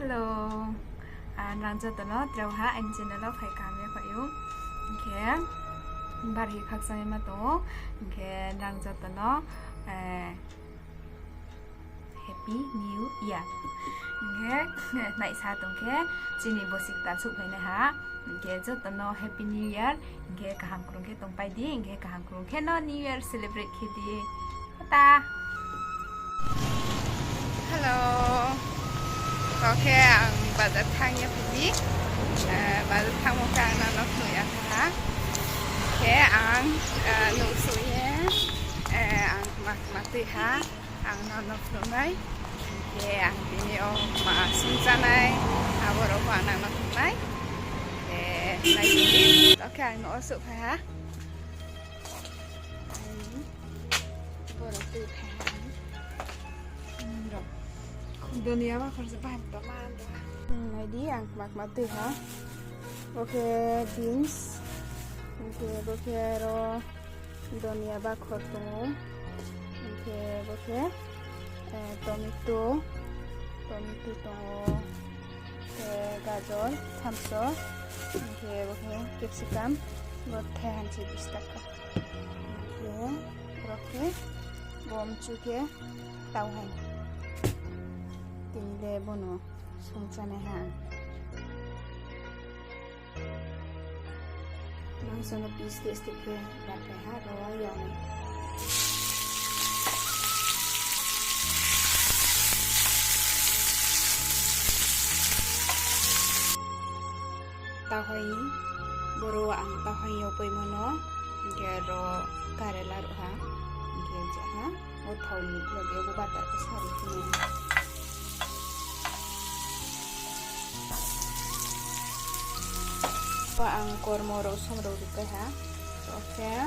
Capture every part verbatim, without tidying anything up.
Hello. Ah, nrang joto no trao ha aini channel wo phai kaham ya phai ou. Hing khe bar hi khakchang ye ma tong ou. Hing khe nrang joto no, eh, Happy New Year. Hing khe naisa tong khe chini bosi kta souhphai nai ha. Hing khe joto no Happy New Year. Hing khe kaham krung khe tongpai di. Hing khe kaham krung khe no New Year celebrate khe di. Tata. Hello. Kau khe ang bazar thanng ye phai di. Eh, bazar thanngmo khe ang nang no phnuh ya kha ha. Khe ang, eh, nuh suh ye, eh, ang ma, ma tui ha. Ang nang no phnuh nai. Khe ang tini yo ma sungchánai. Abo rao pho ang nang no phnuh nai. Khe nai di. Khe ang nuh wo souhphai ha. Borok tui thai ha. Donia bakhor se bahai tongma do. Nai di, ang kma kma tui ha. Bo khe beans. Hing khe bo khe aro donia bakhor tong ou. Hing khe bo khe, eh, tomato. Tomato tong ou. Khe gajor, thamso, hing khe bo khe capsicum, bo thaiha ni se bis taka. Hing khe, aro khe, bo mchu khe, tau hai. Tini le bono sungchánai ha. Mangso no piece taste khe bathai ha, ro yong. Tahoi, boro ang tahoi yo poimo no, hing khe ro karela ruh ha, hing khe jaha, o thao ni loge bo butter khe sari khe. Pa ang kormo rao som rao rupai ha. Okay.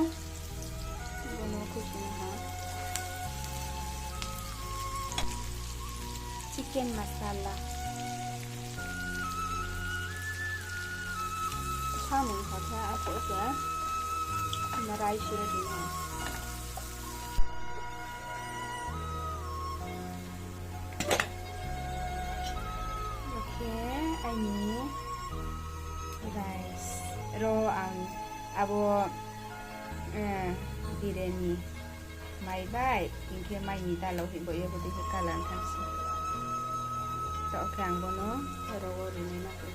Bono khuisini ha. Chicken masala. Samung kha khe apo khe marai siro di ha. Okay, aini rice. Ro ang abo, eh, biryani mai bai, hing khe mai ni dalao hing bo ye bo dei khe kalan thanng se. To, okay, ang bono ro wo rinai na khe.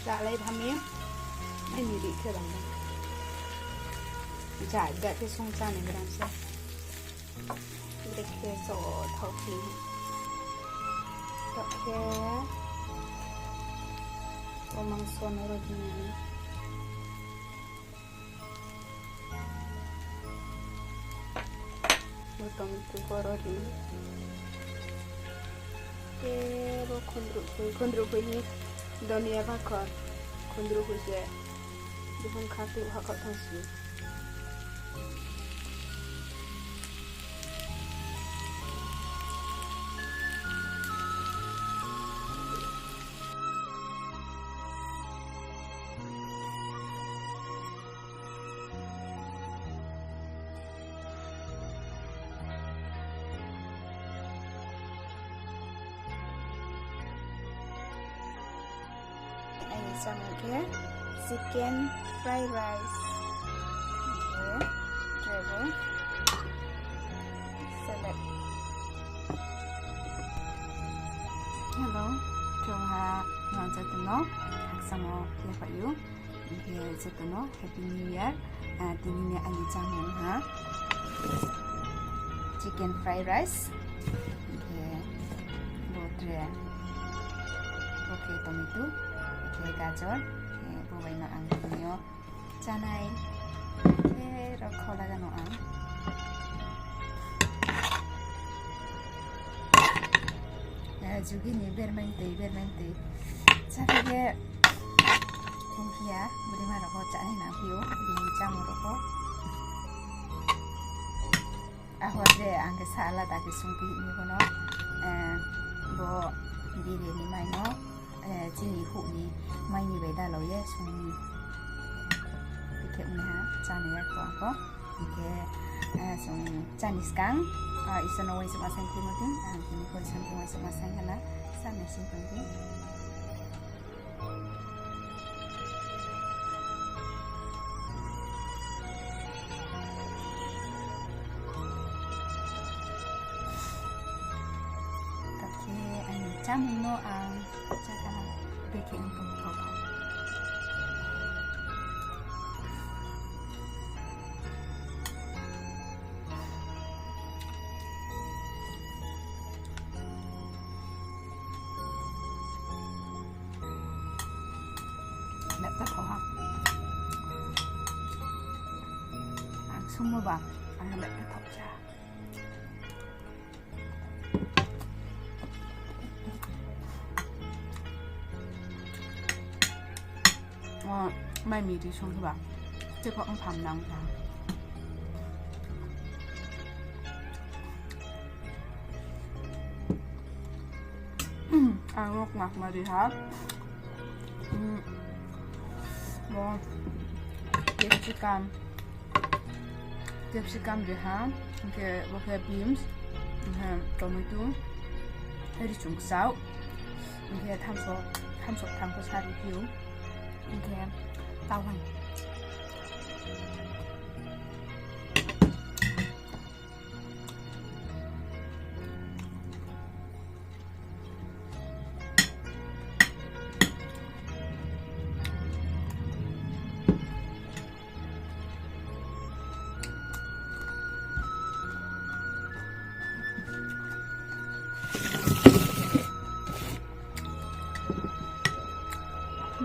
Salai thami, aini rih khe bang. Ja, ja khe sung chánai gram se. Brekhe so thao khe. To khe, o mangso no ro di. Bo tong tu boro ri. Khe bo khundruh khui, khundruh khui ni donia bakhor. Khundruh khui se. Bihun kha tu hakha thang si. Aini chámung khe chicken fried rice. Hing khe table salad. Hello, chung ha nang joto no khakchang wo yaphai ou. Hing khe joto no Happy New Year. Ah, tini ni aini chámung ha chicken fried rice. Hing khe bo tre, bo khe tomato, hing khe gajor, hing khe bo bai no ang tini yo chánai. Khe ro khola gano ang. Eh, jugi ni bermain tui, bermain tui. Chákhe khe ongphi ya, bini ma rao pho chánai nangphi ou, bini chámung rao pho. Ahor je ang khe sa alada khe sungphi ni bono, eh, bo biryani mai no, eh, chini huh ni mai ni bai dalao ye sung ni. Khe ong ha, chánai ya kho ang pho. Hing khe, ah, chung cháni skang, ah, Isor no uaingsouhma saing khe mo dei, ang tini pho Isor no uaingsouhma saing ha na, chánai sing tong di. Takhe aini chámung no ang chá kha na, bekhe ong tong thao thao. Lepta thao ha. Ang sungmo ba, ang lepta thao ja. O, mai mi ri sung khe ba, tei pho mpham nang tha. Ang rok ngakma ri ha. Bo capsicum, capsicum ri ha, hing khe bo khe beans, hing khe tomato, ri chung kchao, hing khe thamso, thamso thang khe sa ri phiou, hing khe tau hai.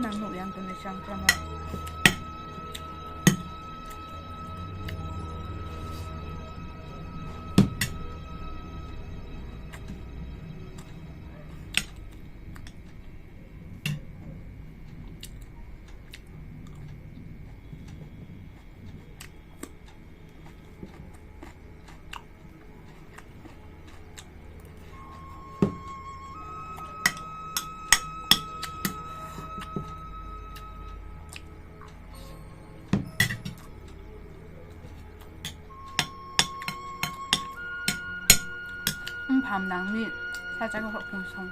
Nang nuh yang tong ni sang tamo. Mpham nang mi, sa chá khe houhkhong song,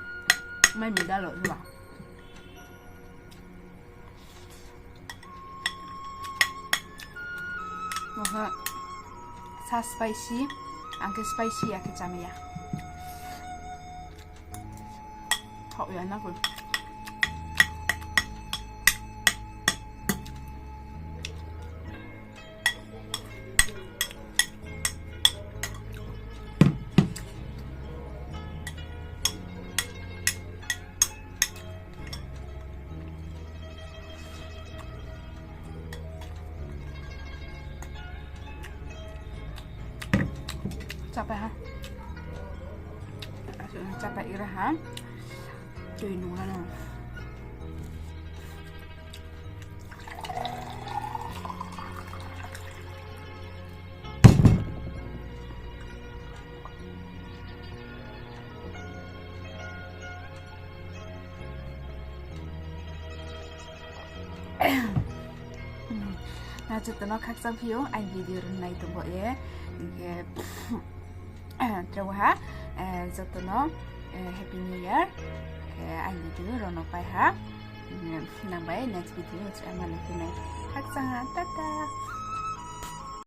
mai mi dalo se ba. Bo khe sa spicy, ang khe spicy ya khe chámai ya. Thaoh ya na koi. Chápai ha. Chápai ira ha. Tui nung ha no. Na joto no khakchang phi ou, aini video rao nai tong bo ye. Hing khe, tre ha, joto no, Happy New Year. Aini video rao no pai ha. Nang bai next video wo chá malai phi nai. Khakchang ha, tata.